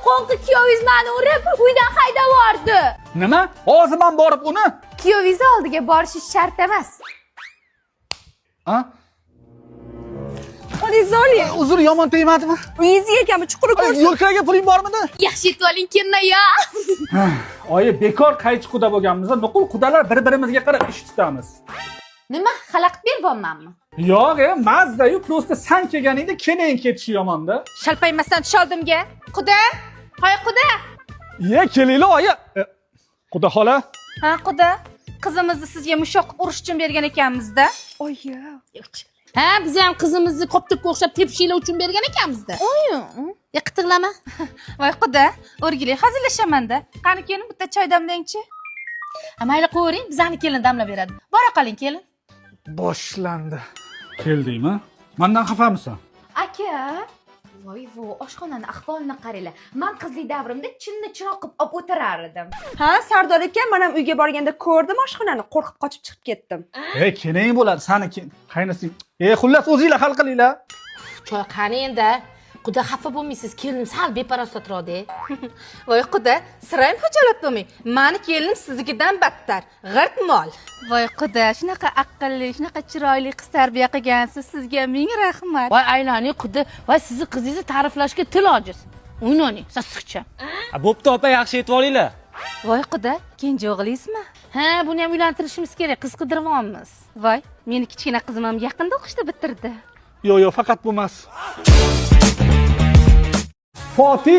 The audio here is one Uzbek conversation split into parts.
Qo'nqi kuyovingiz mani urib, uydan haydab yubordi. Nima? Hozir man borib uni Kuyovingiz oldiga borishingiz shart emas. A? Qo'lingizni oling. Uzr, yomon tegmadimi? Uyingizga ekanmi, chuquri ko'rsin. Yo'lkiraga puling bormidi? Yaxshi yetib oling, kelinoyi. Oyi, bekor qaychi quda bo'lganmiz. Nuqul qudalar bir-birimizga qarab ish tutamiz. Nima, xalaqit beryapmanmi? Yo'q, mazza-yu, просто san kelganingda keling ketishi yomonda. Shalpaymasdan tush oldimga. Quda, hoy quda. Ye, kelinglar oyi. Quda xola. Ha, quda. Qizimizni sizga mushoq urish uchun bergan ekanmiz-da. Oyi. Ha, biz ham qizimizni koptokka o'xshab tepishinglar uchun bergan ekanmiz-da. Ya qitiqlama. Voy quda, o'rgilay hazillashaman-da. Qani kelin, bitta choy damlangchi. Ha, mayli qo'yavering, bizani kelin damlab beradi. Bora qoling kelin. Boshlandi. Keldingmi? Mandan xafamisan? Aka, voy vo, oshxonani ahvolini qaranglar. Man qizlik davrimda chinni chiroq qilib olib o'tirar edim. Ha, Sardor aka, men ham uyga borganda ko'rdim oshxonani, qo'rqib qochib chiqib ketdim. Ey, keling bo'ladi, sani qaynisi. Ey, xullas o'zinglar hal qilinglar. Choy qani endi? Quda xafa bo'lmaysiz, kelinim sal beparasatro-da. Voy quda, sirayam xijolat bo'lmang. Mani kelinim siznikidan battar. G'irt mol. Voy quda, shunaqa aqlli, shunaqa chiroyli qiz tarbiya qilgansiz. Sizga ming rahmat. Voy aylaning quda, voy sizni qizingizni ta'riflashga til ojiz. O'ynoning, sassiqcha. Bo'pti opa, yaxshi yetib olinglar. Voy quda, kenja o'g'lingizmi? Ha, buni ham uylantirishimiz kerak, qiz qidiryapmiz. Voy, meni kichkina qizim ham yaqinda o'qishni bitirdi. Yo'q, yo'q, faqat bu emas. Foti,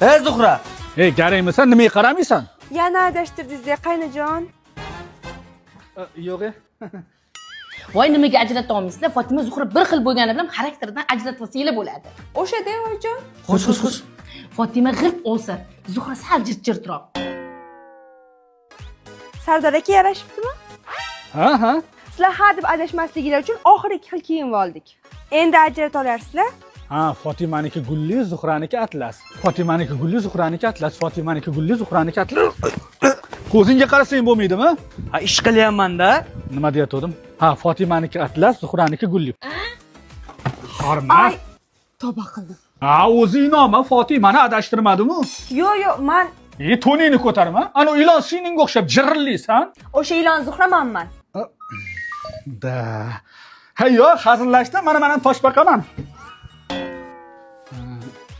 Ey Zuhra, ey garangmisan, nimaga qaramaysan? Yana adashtirdingiz, qaynajon. Yo'q. Voy nimaga ajrata olmaysizlar? Fotima Zuhra bir xil bo'lgani bilan xarakteridan ajratib olsanglar bo'ladi. O'sha-da, oyijon. Xo'sh, xo'sh, xo'sh. Fotima g'irt olsa, Zuhra sal jirt-jirtroq. Sardor aka yarashibdimi? Ha, ha. Sizlar ha deb adashmasliginglar uchun oxiri ikki xil kiyim oldik. Endi ajrata olasizlar. Ha, Fotimaniki gulli, Zuhraniki atlas. Fotimaniki gulli, Zuhraniki atlas. Fotimaniki gulli, Zuhraniki atlas. Ko'zingga qarasang bo'lmaydimi? Ha, ish qilyapman-da. Nima deyatgandim? Ha, Fotimaniki atlas, Zuhraniki gulli. Horma. Ay, tavba qildim. Ha, o'zing olma, Fotimani adashtirmadimi? Yo'q, yo'q, man E, to'ningni ko'tarma. Ana ilon siningga o'xshab jirillaysan. o'sha ilon Zuhramanman. Da. Ha, yo'q, hazillashdim. Mana men ham toshbaqaman.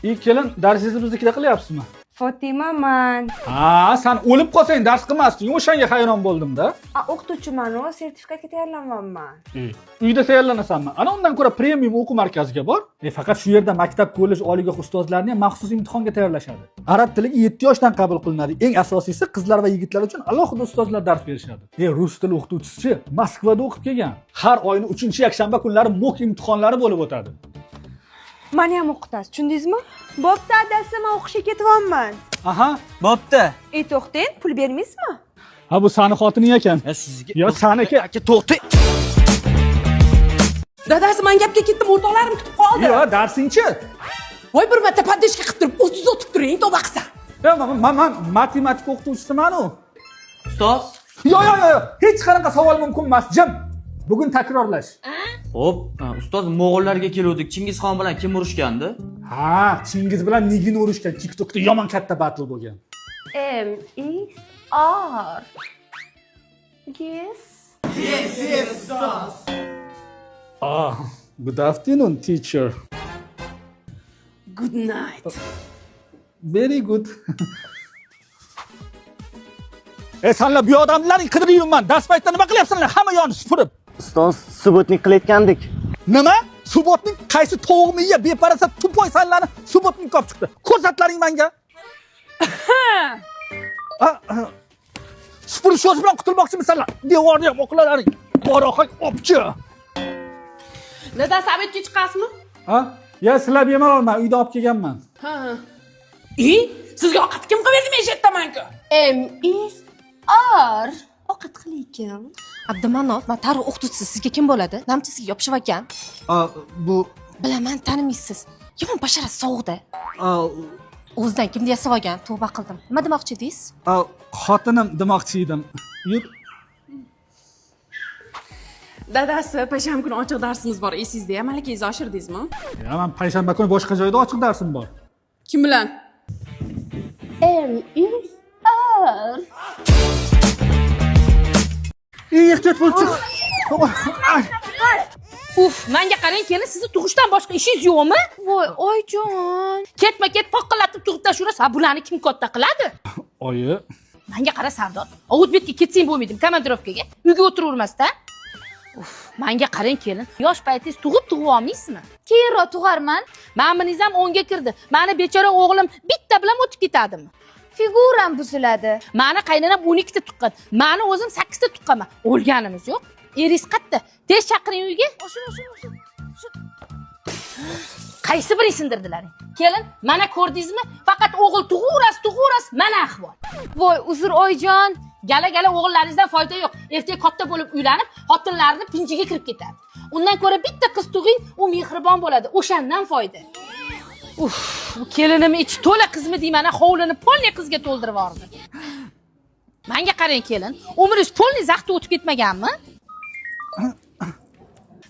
E, kelin, darsingizni biznikida qilyapsizmi? Fotimaman. Ha, san o'lib qolsang dars qilmasding, o'shanga hayron bo'ldim-da. A, o'qituvchiman u, sertifikatga tayyorlanyapman. Uyda tayyorlanasanmi? Ana undan ko'ra premium o'quv markaziga bor. Faqat shu yerda maktab, kollej, oliygoh ustozlarini ham maxsus imtihonga tayyorlashadi. Arab tiliga 7 yoshdan qabul qilinadi. Eng asosiysi qizlar va yigitlar uchun alohida ustozlar dars berishadi. Rus tili o'qituvchisi Moskvada o'qib kelgan. Har oyning 3-yakshanba kunlari mock imtihonlari bo'lib o'tadi. Mani ham o'qitasiz, tushundingizmi? Bo'pti, adasi, men o'qishga ketyapman. Aha. Bo'pti. Ey, to'xtang, pul bermaysizmi? Ha, bu sani xotining ekan. Sizga. Yo, saniki. Aka, to'xtang. Dadasi, man gapga ketdim, o'rtoqlarim kutib qoldi. Yo, darsingchi? Voy, bir marta поддержка qilib turib, o'ziz o'tib turing, tavba qilsam. Yo, man matematika o'qituvchisiman u. Ustoz. Yo, yo, yo, hech qanaqa savol mumkin emas, jim. Bugun takrorlash. Xo'p, ustoz, mo'g'ullarga keluvdik. Chingizxon bilan kim urushgandi? Ha, Chingiz bilan Nigin urushgan. TikTokda yomon katta battle bo'lgan. M is R. Yes. Ah, good afternoon, teacher. Good night. Very good. Ey, sanlar bu odamlarning qidirib yuribman. Dars paytida nima qilyapsizlar? Hamma yonni supurib. Ustoz, субботник qilayotgandik. Nima? Субботник qaysi tovuq miya beparasat тупой sanlarni субботник olib chiqdi? Ko'rsatlaring menga. Supurish o'zi bilan qutulmoqchimisanlar? Devorni ham o'qilalaring. Boroqak opchi. Dadasi, обед ga chiqasizmi? Ha? Ya sizlar bemalol, man uyda olib kelganman. Ha. E, sizga ovqat kim qilib berdi? Men shu. M is R. Ovqat qilaykim. Abdumanov, man tarix o'qituvchisi, sizga kim bo'ladi? Namchasiga yopishib ekan. Bu Bilaman, tanimaysiz. Yomon basharasi sovuqda. O'zidan kimni yasab olgan, tavba qildim. Nima demoqchi edingiz? Xotinim demoqchi edim. Yur. Dadasi, payshanba kuni ochiq darsimiz bor, esingizda, malakangizni oshirdingizmi? Ya, man payshanba kuni boshqa joyda ochiq darsim bor. Kim bilan? M is R. Ehtiyot bo'l, chiq. Uf, menga qarang, kelin, sizni tug'ishdan boshqa ishingiz yo'qmi? Voy, oyijon. Ketma-ket poqillatib tug'ib tashlayverasiz. Ha, bularni kim katta qiladi? Oyi. Menga qara, Sardor. Ovut betga ketsang bo'lmaydimi komandirovkaga? Uyga o'tiravermasdan. Uf, menga qarang, kelin. Yosh paytingiz tug'ib tug'ib olmaysizmi? Keyinroq tug'arman. Maminingiz ham 10 ga kirdi. Mani bechora o'g'lim bitta bilan o'tib ketadimi? Figuram buziladi. Mani qaynonam 12 ta tuqqan. Mani o'zim 8 ta tuqqanman. O'lganimiz yo'q. Eringiz qatta? Tez chaqiring uyga. Qaysi biring sindirdilaring? Kelin, mana ko'rdingizmi? Faqat o'g'il tug'averasiz, tug'averasiz, mana ahvol. Voy, uzr oyijon. Gala-gala o'g'illaringizdan foyda yo'q. Ertaga katta bo'lib uylanib, xotinlarini pinjiga kirib ketadi. Undan ko'ra bitta qiz tug'ing, u mehribon bo'ladi. O'shandan foyda. Uf, bu kelinim ichi to'la qizmi deyman, hovlini polni qizga to'ldirib yubordi. Menga qarang, kelin, umringiz polni zaxta o'tib ketmaganmi?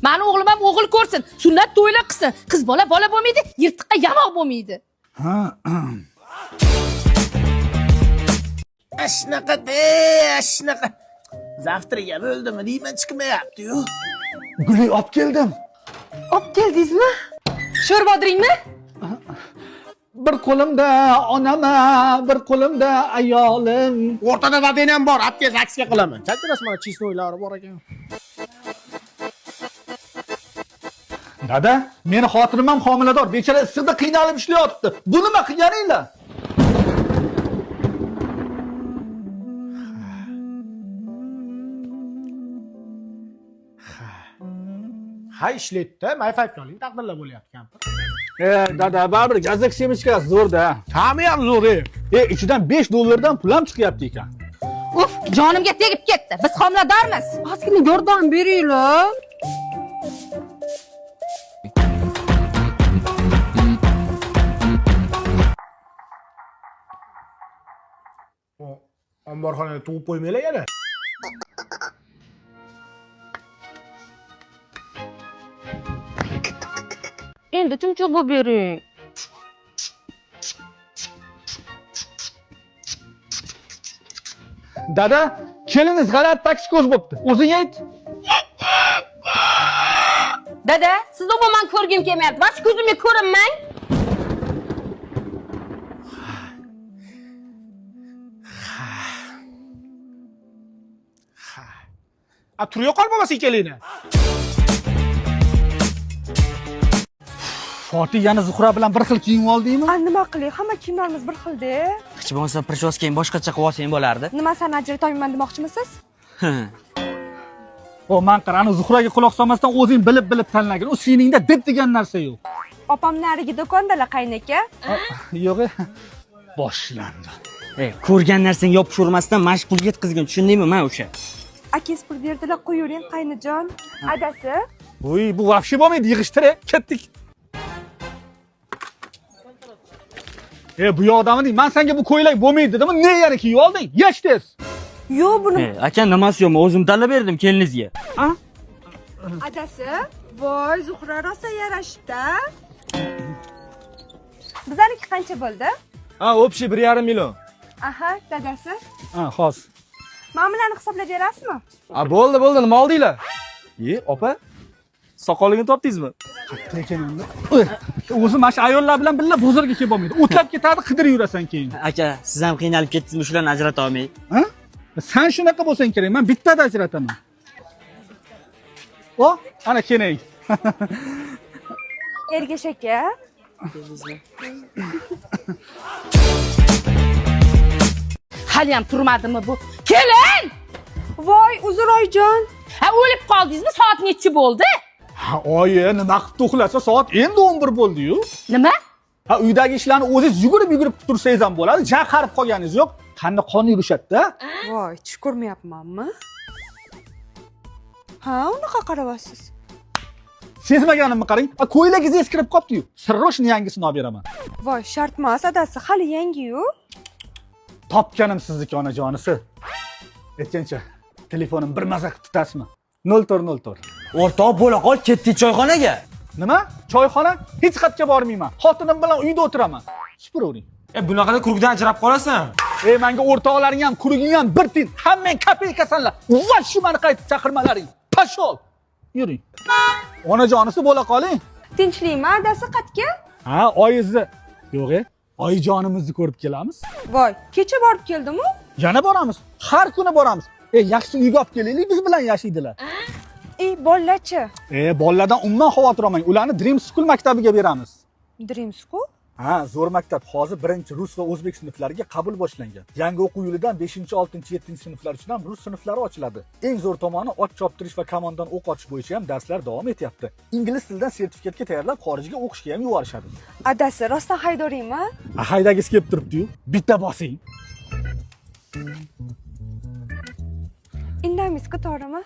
Mani o'g'lim ham o'g'il ko'rsin, sunnat to'ylar qilsin. Qiz bola bola bo'lmaydi, yirtiqqa yamoq bo'lmaydi. Ha. Shunaqa de, shunaqa. Завтрак bo'ldimi deyman, chiqmayapti-yu. Guli olib keldim. Olib keldingizmi? Sho'rva o'diringmi? Bir qo'limda onama, bir qo'limda ayolim. O'rtada dadang ham bor, olib kel, aksiya qilaman. Chatirasiz mana chesnoylari bor ekan. Dada, meni xotinim ham homilador. Bechora issiqda qiynalib ishlayotibdi. Bu nima qilganinglar? Ha, ishlaydi-da, Mayfayga oling, taqdirlar bo'lyapti kampir. Dada, baribir gazak semishkasi zo'r-da. Ta'mi ham zo'r. Ichidan $5 dan pul ham chiqyapti ekan. Uf, jonimga tegib ketdi. Biz homiladormiz. Ozgina yordam beringlar. Omborxonada tug'ib qo'ymanglar yana. Endi chumchuq bo'lib bering. Dada, keliningiz g'alati taksikoz bo'pti. O'zing ayt. Dada, sizni umuman ko'rgim kelmayapti. Bosh ko'zimga ko'rinmang. A, turya qol bo'lmasa ikkalingni. Fotih yana Zuhra bilan bir xil kiyim oldingmi? A, nima qilay? Hamma kiyimlarimiz bir xilda. Hech bo'lmasa прическа boshqacha qilib olsang bo'lardi. Nima, sani ajratolmayman demoqchimisiz? O, man qara, ani Zuhraga quloq solmasdan o'zing bilib-bilib tanlagin. U seningda deb degan narsa yo'q. Opam narigi do'kondalar qaynaka. Yo'q. Boshlandi. Ko'rgan narsangga yopishavermasdan mana shu pulga yetkazgin, tushundingmi? Men o'sha. Akangiz pul berdilar, qo'yavering qaynajon. Adasi. Voy, bu vahshiy bo'lmaydi, yig'ishtir, ketdik. Bu yoqdami deng? Men senga bu ko'ylak bo'lmaydi dedim, ne yana kiyib olding? Yech tez. Yo'q, buni Aka, nimasi yo'q? Men o'zim tanlab berdim keliningizga. Ha? Adasi, voy, Zuhra rosa yarashdi. Bizlarniki qancha bo'ldi? Ha, общий 1,5 million. Aha, dadasi. Ha, hozir. Mana bularni hisoblab berasizmi? Ha, bo'ldi, bo'ldi, nima oldinglar? Ye, opa, soqoligini topdingizmi? Qayerda ekan endi? O'zi mana shu ayollar bilan birga bozorga kelib bo'lmaydi. O'tlab ketadi, qidirib yurasan keyin. Aka, siz ham qiynalib ketdingizmi shularni ajrata olmay? Ha? Sen shunaqa bo'lsang kerak, men bittada ajrataman. O, ana keling. Ergash aka. Hali ham turmadimi bu? Kelin! Voy, uzr oyijon. Ha, o'lib qoldingizmi? Soat nechi bo'ldi? Ha, oyi, nima qilib to'xlasa, soat endi 11 bo'ldi-yu. Nima? Ha, uydagi ishlarni o'zingiz yugurib-yugurib tursangiz ham bo'ladi. Ja qarib qolganingiz yo'q. Qanda qon yurishadi-da. Voy, tush ko'rmayapmanmi? Ha, unaqa qarayapsiz. Sezmaganimni qarang. Ha, ko'ylagingiz eskirib qopti-yu. Sirroshni yangisini olib beraman. Voy, shart emas, adasi, hali yangi-yu. Topganim sizniki, onajonisi. Aytgancha, telefonim bir maza qilib tutasizmi? Nol to'rt nol to'rt. O'rtoq bo'la qol, ketdik choyxonaga. Nima? Choyxona? Hech qayerga bormayman. Xotinim bilan uyda o'tiraman. Supuravering. Bunaqada kurukdan ajrab qolasan. Menga o'rtoqlaring ham, kuruging ham bir tiyin, hammang kopeykasanlar. Va shu meni qaytib chaqirmalaring. Pashol. Yuring. Onajonisi bo'la qoling. Tinchlikmi adasi qatga? Ha, oyizni. Yo'q, oyijonimizni ko'rib kelamiz. Voy, kecha borib keldim-u. Yana boramiz. Har kuni boramiz. Yaxshi uyga olib kelaylik, biz bilan yashaydilar. Bolachi. Bolalardan umuman xavotir olmang. Ularni Dream School maktabiga beramiz. Dream School? Ha, zo'r maktab. Hozir 1-chi rus va o'zbek sinflariga qabul boshlangan. Yangi o'quv yilidan 5-chi, 6-chi, 7-chi sinflar uchun ham rus sinflari ochiladi. Eng zo'r tomoni ot choptirish va kamondan o'q otish bo'yicha ham darslar davom etyapti. Ingliz tilidan sertifikatga tayyorlab xorijga o'qishga ham yuborishadi. Adasi, rostdan haydoringmi? Haydagisi kelib turibdi-yu. Bitta bosing. Indamaysizku, to'g'rimi?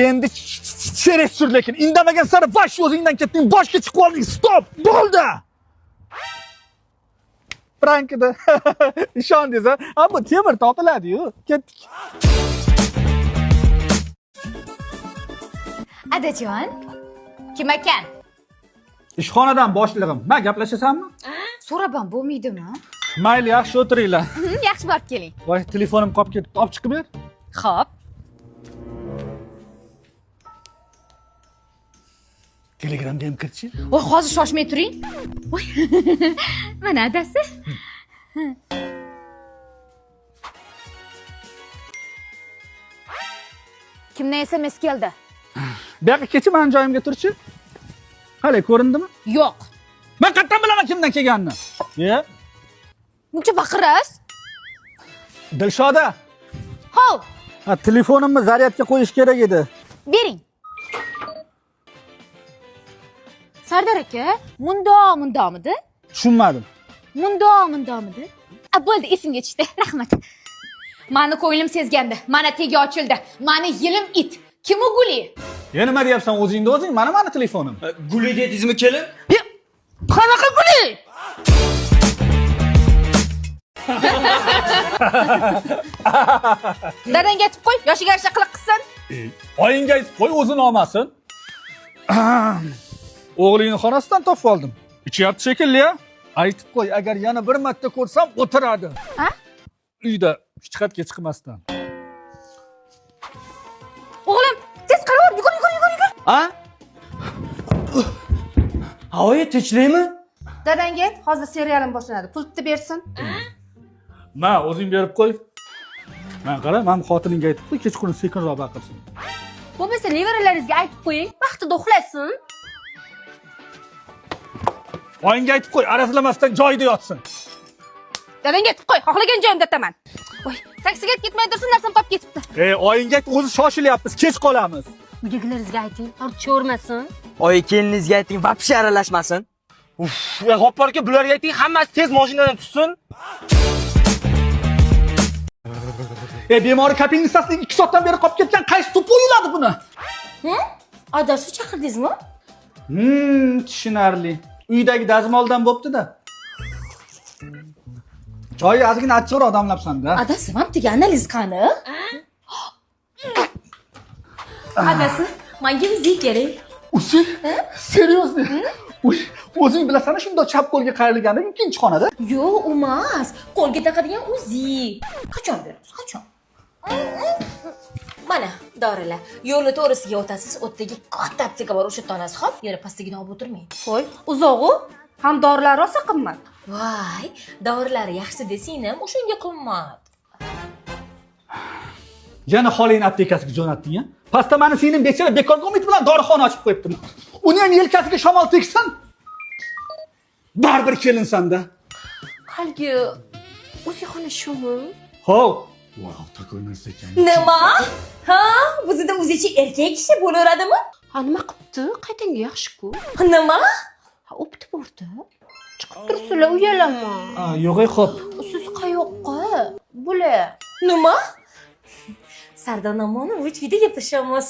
Endi cheres sur lekin indamagan sari vash o'zingdan ketding, boshga chiqib olding. Stop, bo'ldi. Prankida ishondingiz a? Bu temir topiladi-yu. Ketdik. Adajon, kim ekan? Ishxonadan boshlig'im. Men gaplashasanmi? So'rab ham bo'lmaydimi? Mayli, yaxshi o'tiringlar. Yaxshi borib keling. Voy, telefonim qolib ketibdi, olib chiqib ber. Xo'p. Telegramga ham kirchi. Voy, hozir shoshmay turing. Voy. Mana adasi. Kimdan SMS keldi? Bu yoqqa kecha meni joyimga turchi. Hali ko'rindimi? Yo'q. Men qayerdan bilaman kimdan kelganini? Muncha baqirasiz? Dilshoda. Hov. Ha, telefonimni zaryadga qo'yish kerak edi. Bering. Sardor aka, mundoq-mundoqmidi? Tushunmadim. Mundoq-mundoqmidi? Bo'ldi, esimga tushdi. Rahmat. Mani ko'nglim sezgandi. Mana tegi ochildi. Mani yelim it. Kim u Guli? Ya nima deyapsan o'zingda o'zing? Mana mani telefonim. Guli dedingizmi kelin? Qanaqa Guli? Dadangga aytib qo'y, yoshiga yarasha qiliq qilsin. Oyingga aytib qo'y, o'zini olmasin. O'g'lingni xonasidan topib oldim. Ichyapti shekilli-ya. Aytib qo'y, agar yana bir marta ko'rsam o'tiradi. Ha? Uyda hech qayerga chiqmasdan. O'g'lim, tez qarab, yugur, yugur, yugur, yugur. Ha? Ha, oyi, tinchlikmi? Dadangga ayt, hozir serialim boshlanadi. Pultni bersin. Ma, o'zing berib qo'y. Men qara, men xotiningga aytib qo'y, kechqurun sekinroq baqirsin. Bo'lmasa nevaralaringizga aytib qo'ying, vaqtida uxlasin. Oyingga aytib qo'y, arazlamasdan joyida yotsin. Dadangga aytib qo'y, xohlagan joyimda yotaman. Voy, taksiga ketmay tursin, narsam qolib ketibdi. Oyingga ayt, o'zi shoshilyapmiz, kech qolamiz. Uydagilaringizga ayting, tortishavermasin. Oyi, keliningizga ayting, vobshe aralashmasin. Uf, G'oppor aka, bularga ayting, hammasi tez mashinadan tushsin. Bemori kapelnitsasining 2 soatdan beri qolib ketgan, qaysi to'p o'yiladi buni? Adasi chaqirdingizmi? Tushunarli. Uydagi dazmoldan bo'pti-da. Choy ozgina achchiqroq damlabsan-da. Adasi, mana bu analiz qani? Adasi, menga UZI kerak. UZI? Seriozni? Uy, o'zing bilasan-a, shundoq chap qo'lga qayrilganda ikkinchi xonada. Yo'q, emas. Qo'lga taqadigan UZI. Qachon berasiz? Qachon? Mana dorilar. Yo'lni to'g'risiga o'tasiz, u yerdagi katta apteka bor, o'sha yerda onasi, xo'p? Yana pastligini olib o'tirmang. Qo'y, uzoq-u. Ham dorilar rosa qimmat. Voy, dorilari yaxshi desang ham o'shanga qimmat. Yana xolangni aptekasiga jo'natding-a? Pastda mani singlim bechara bekorga umid bilan dorixona ochib qo'yibdi. Uni ham yelkasiga shamol tegsin. Baribir kelinsan-da. Haligi o'zixona shumi? Hov. Wow, takoy narsa ekan. Nima? Ha, bizda o'zicha erkak kishi bo'laveradimi? Ha, nima qilibdi? Qaytanga yaxshi-ku. Nima? Ha, o'pdi bordi. Chiqib tursinlar, uyalaman. Yo'q, xo'p. Siz qayoqqa? Bular. Nima? Sardor Omonovich uyda gapirishamiz.